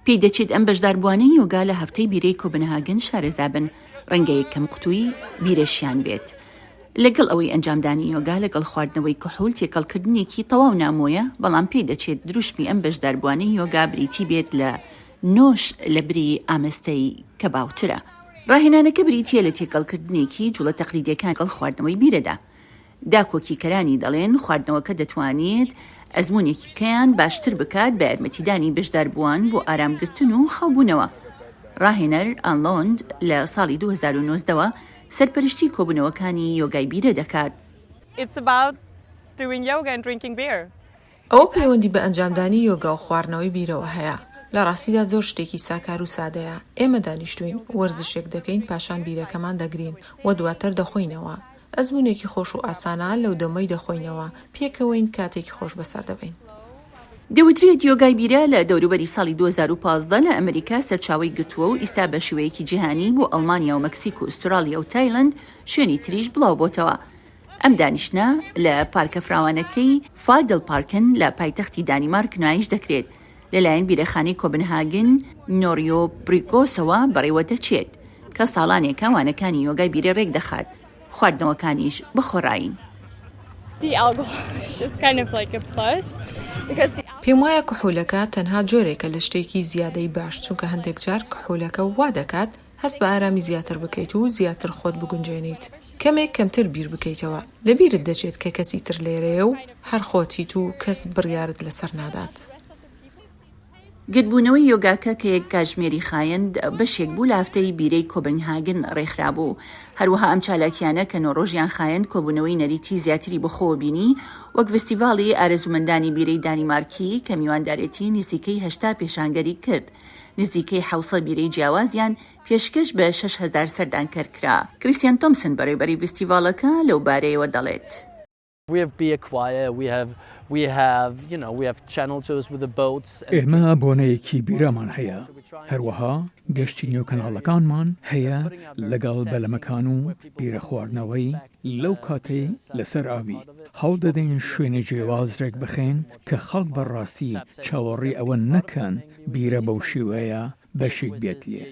پێی دەچێت ئەم بەشداربووانەی یۆگا لە هەفتەی بیرەی کۆبنهاگن شارەزا بن، ڕەنگە یەکەم قوتووی بیرەشیان بێت. لەگەڵ ئەوەی ئەنجامدانی یۆگا لەگەڵ خواردنەوەی کحول تێکەڵکردنێکی تەواو نامۆیە، بەڵام پێی دەچێت دروشمی ئەم بەشداربووانەی یۆگا بریتی بێت لە نۆش لەبری ئامێزتەی کە باوترە. ڕاهێنانەکە بریتییە لە تێکەڵکردنێکی جوڵە تەقلیدییەکان لەگەڵ خواردنەوەی بیرەدا. داکۆکیکەرانی دەڵێن خواردنەوەکە دەتوانێت ئەزموونێکیکەیان باشتر بکات بە یارمەتیدانی بەشداربووان بۆ ئارامگرتن و خەوبوونەوە. ڕاهێنەر ئان لۆند لە ساڵی 2019 وە سەرپەرشتی کۆبوونەوەکانی یۆگای بیرە دەکات. ئەوە پەیوەندی بە ئەنجامدانی یۆگا و خواردنەوەی بیرەوە هەیە. لە ڕاستیدا زۆر شتێکی ساکار و سادەیە. ئێمە دانیشتووین، وەرزشێک دەکەین، پاشان بیرەکەمان دەگرین و دواتر دەخۆینەوە. ئەزموونێکی خۆش و ئاسانە لەو دەمەی دەخۆینەوە، پێکەوەین کاتێکی خۆش بەسەر دەبەین. دەوترێت یۆگای بیرە لە دەوروبەری ساڵی 2015 لە ئەمریکا سەرچاوەی گرتووە و ئیستا بە شێوەیەکی جیهانی بۆ ئەڵمانیا و مەکسیک و ئوستراڵیا و تایلەند شوێنی تریش بڵاوبۆتەوە. ئەم دانیشتنە لە پارکە فراوانەکەی فایدڵپارکن لە پایتەختی دانیمارک نمایش دەکرێت، لەلایەن بیرەخانەی کۆبنهاگن نۆریۆ بریگۆسەوە بەڕێوەدەچێت، کە ساڵانێکە وانەکانی یۆگای بیرە رێکدەخات، خواردنەوەکانیش بەخۆڕایین. پێموایە کحولەکە تەنها جۆرێکە لە شتێکی زیادەی باش، چونکە هەندێک جار کحولەکە وا دەکات هەست بە ئارامی زیاتر بکەیت و زیاتر خۆت بگونجێنیت. کەمێک کەمتر بیر بکەیتەوە. لەبیرت دەچێت کە کەسی تر لێرەیە و هەر خۆتیت و کەس بڕیارت لەسەر نادات. گردبوونەوەی یۆگاکە کە یەک کاتژمێری خایەند، بەشێک بوو لە هەفتەی بیرەی کۆبنهاگن ڕێکخرابوو. هەروەها ئەم چالاکییانە کە نۆ ڕۆژیان خایەند کۆبوونەوەی نەریتی زیاتری بەخۆوە بینی وەک ڤستیڤاڵی ئارەزوومەندانی بیرەی دانیمارکی کە میواندارێتی نزیکەی 80 پێشانگەری کرد. نزیکەی 700 بیرەی جیاوازیان پێشکەش بە 6000 سەردانکەر کرا. کریستیان تۆمسن بەڕێوبەری ڤستیڤاڵەکە لەو بارەیەوە دەڵێت. ئێمە بۆنەیەکی بیرەمان هەیە، هەروەها گەشتی نێو کەناڵەکانمان هەیە لەگەڵ بەلەمەکان و بیرە خواردنەوەی لەو کاتەی لەسەر ئاویت. هەوڵدەدەین شوێنی جیاواز رێکبخەین کە خەڵک بەڕاستی چاوەڕێی ئەوە نەکەن بیرە بەو شێوەیە بەشێک بێت لێ.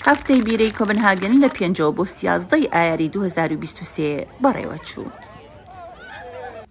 هەفتەی بیرەی کۆبنهاگن لە پێنجەوە بۆ سیازدەی ئایاری 2023 بەڕێوەچوو.